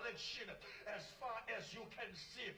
direction, as far as you can see.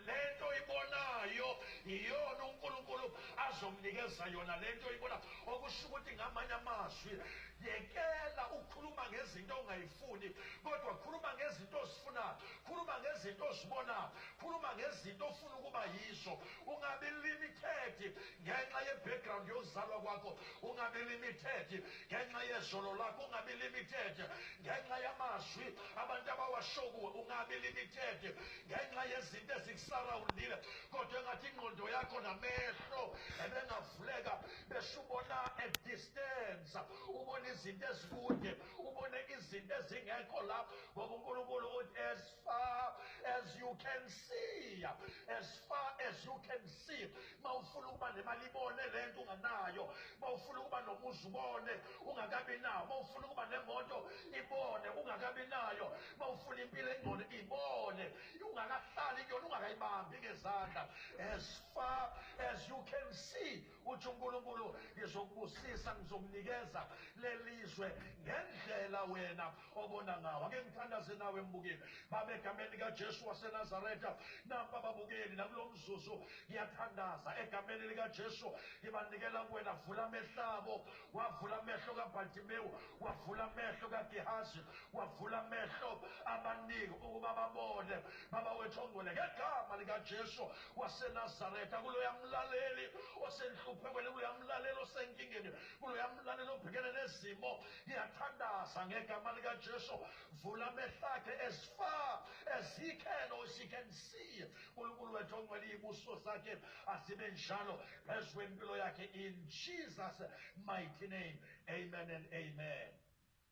Lento ibonayo iyona uNkulunkulu azomnikeza yona lento ibona. Okusho ukuthi ngamanye amazwi, yekela ukukhuluma ngezinto ongayifuni, kodwa khuluma ngezinto ozifunayo, khuluma ngezinto ozibonayo, khuluma ngezinto ofuna ukuba yizo. Ungabi limited ngenxa ye-background yozalwa kwakho, ungabi limited ngenxa yezolo lakho, ungabi limited ngenxa yamazwi abantu abawasho kuwe, ungabi limited ngenxa yezinto ezikusarawundile, kodwa engathi ingqondo yakho namehlo ebengavuleka bese ubona at distance, ubone izinto ezikude, ubone izinto ezingekho la, ngoba uNkulunkulu uthi as far as you can see, as far as you can see. Mawufuna ukuba nemali, ibone lento unganayo. Mawufuna ukuba nomuzi, ubone ungakabi nawo. Mawufuna ukuba nemoto, ibone ungakabi nayo. Mawufuna impilo engcono, ibone ungakahlali kuyona, ungakayibambi ngezandla. As far as you can see, uthi uNkulunkulu, ngizokubusisa, ngizokunikeza lelizwe ngendlela wena obona ngawo. Ake ngithandaze nawe, mbukeli. Babe, egameni likaJesu waseNazaretha, nampa ababukeli nakulo mzuzu, ngiyathandaza egameni likaJesu, ngibanikela kuwena. Vula amehlo abo. Wavula amehlo kaBhartimewu, wavula amehlo kaGehazi, wavula amehlo abaningi ukuba babone. Baba wethu ongcwele, ngegama likaJesu waseNazaretha, kuloya mlaleli osenhluphekweni, kuloya mlaleli osenkingeni, kuloya mlaleli obhekene nezimo, ngiyathandaza ngegama likaJesu, vula amehlo akhe as far as he can or she can see. Unkulunkulu wethu ongcwele, izibusiso zakhe azibe njalo phezu kwempilo yakhe, in Jesus' mighty name, amen and amen.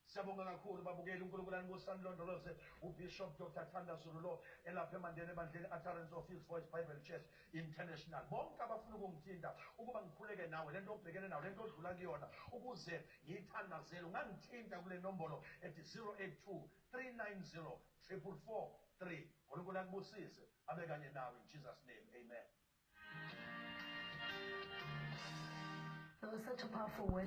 Siyabonga kakhulu, babukeli. UNkulunkulu anibusise, anilondoloze. UBishop Dr Thanda Zulu lo, elapha eMandeni, ebandleni Utterance of His Voice Bible Church International. Bonke abafuna ukungithinta ukuba ngikhuleke nawe lento obhekene nayo, lento odlula kuyona, ukuze ngiyithandazele, ungangithinta kule nombolo ethi 082 390 4443. UNkulunkulu akubusise, abe kanye nawe, in Jesus' name, amen. That was such a powerful word.